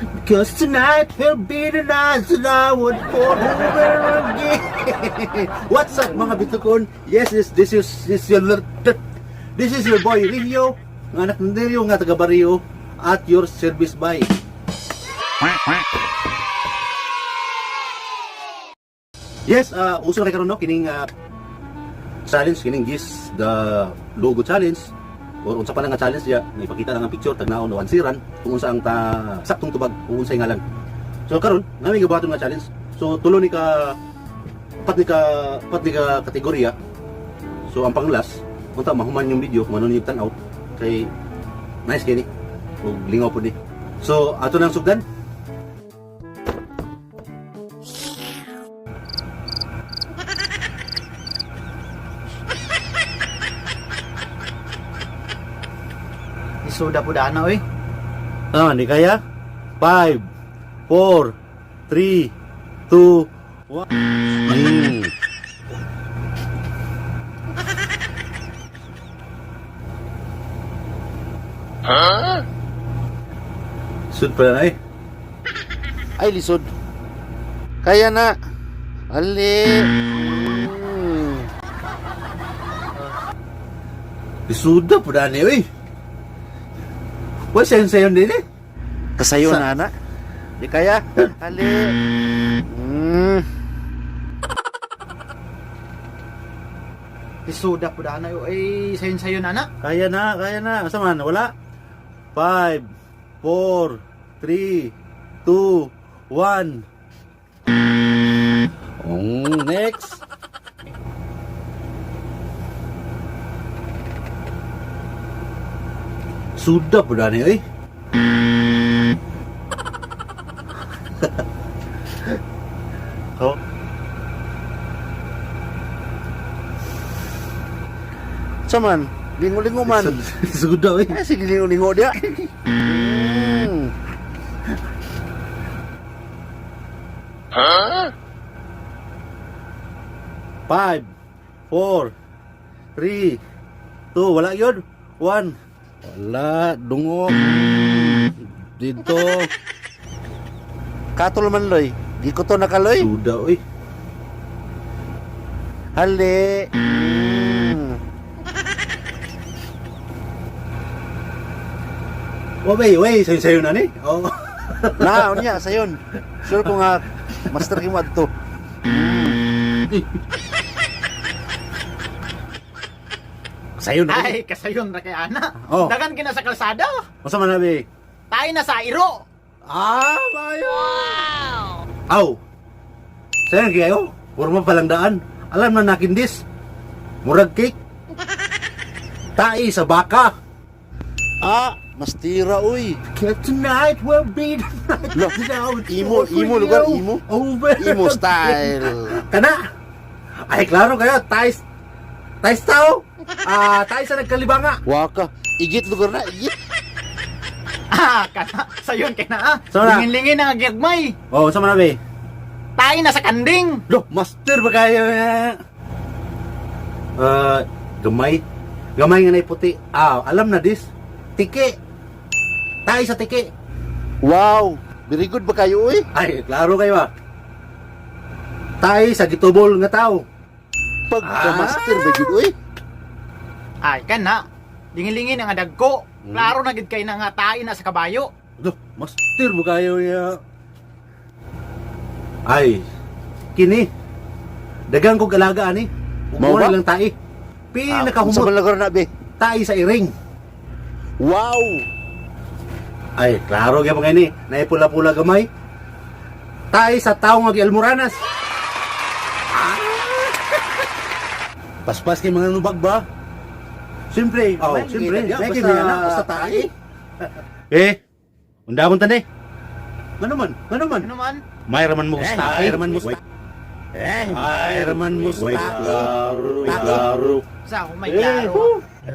Because tonight will be the night that I would fall over again. What's up, mga bitukon? Yes, this is your boy Rio, nga anak ng Rio nga taga Barrio, at your service by. Yes, uso na karon, no, kining challenge, kining Guess the Logo challenge or unsa pa na nga challenge diya, nga ipakita lang ang picture, tagnaon o ansiran kung unsa ang ta saktong tubag kung unsay ngalan. So karon, nami gibuhaton nga challenge. So tulo ni ka upat ni ka kategorya. So ang panglas, unta mahuman yung video, kung ano niyo tan-aw kay nice kini ug lingaw pud ni. So ato nang sugdan. Isuda po dana oy. Ah, di kaya? 5, 4, 3, 2, 1. Huh? Sud pala na eh. Ay, lisod. Kaya na. Ali. Isuda po na ni eh. Wala sayon-sayon din eh. Kasayo na, ana. Di kaya? Ali. Isuda po dana oy. Ay sayon-sayon ana. Kaya na, kaya na. Asa man? Wala. 5, 4, 3, 2, 1. Next. Sudah po na eh. Oh. Saman, lingo-lingo man. Sudah eh. Ay, sige, lingo-lingo dia. 5, 4, 3, 2, wala yun. 1. Wala, dungo. Dito. Katol man, loy. Di ko to nakaloy. Suda, oy. Ali. Oh, wey, wey, sayo-sayo na ni. Oh. Na, unya, sayon. Sure ko nga, master kimo adto. Sayo na. Ay kasayon ra kay ana. Oh. Dagan kina sa kalsada. Masa man na, be? Tayo na sa iro. Ah, bayo. Aw. Sayo kayo. Puro palang daan. Alam na nakindis. Murag cake. Tai sa baka. Ah, mastira, uy. Tonight will be the night Lo, that I would imo, fall for imo lugar, you imo. over Imo style. Kana! Ay, klaro kayo, tais, tais tao! Ah, tais sa nagkalibanga! Waka, igit lugar na, igit. Ah, kana sayon kay na ah. So na. Lingin-lingin ang gagmay. Oh, sa man be? Tayo na sa kanding. Lo, master ba kayo? Ah, gamay. Gamay nga na puti. Ah, alam na this. Tiki. Tayo sa tiki. Wow, very good ba kayo, uy? Ay, klaro kayo ah. Tayo sa gitubol nga tao. Pagka-master ba gyud, uy? Ay kana. Lingin-lingin ang dagko. Klaro na gid kay na nga tayo na sa kabayo. Lo, master ba kayo ya? Ay, kini. Dagang kog alaga ani. Mao Ug ba? lang tai. Sa Pinakahumot man lugar na, be. tai sa iring. Wow! Ay, klaro gyud mga ini. Naipula-pula gamay. Tai sa tawo nga gialmoranas. Ah! Paspas kay mga nubag ba? Siyempre, oh, May siyempre. kita May basta- kita na, basta tai. Eh, undamon tani. Ngano man? Ngano man? Ano man? May raman mo Eh, sa ay raman mo sa Eh, ay raman mo sa klaro, klaro. Sa may klaro. Eh,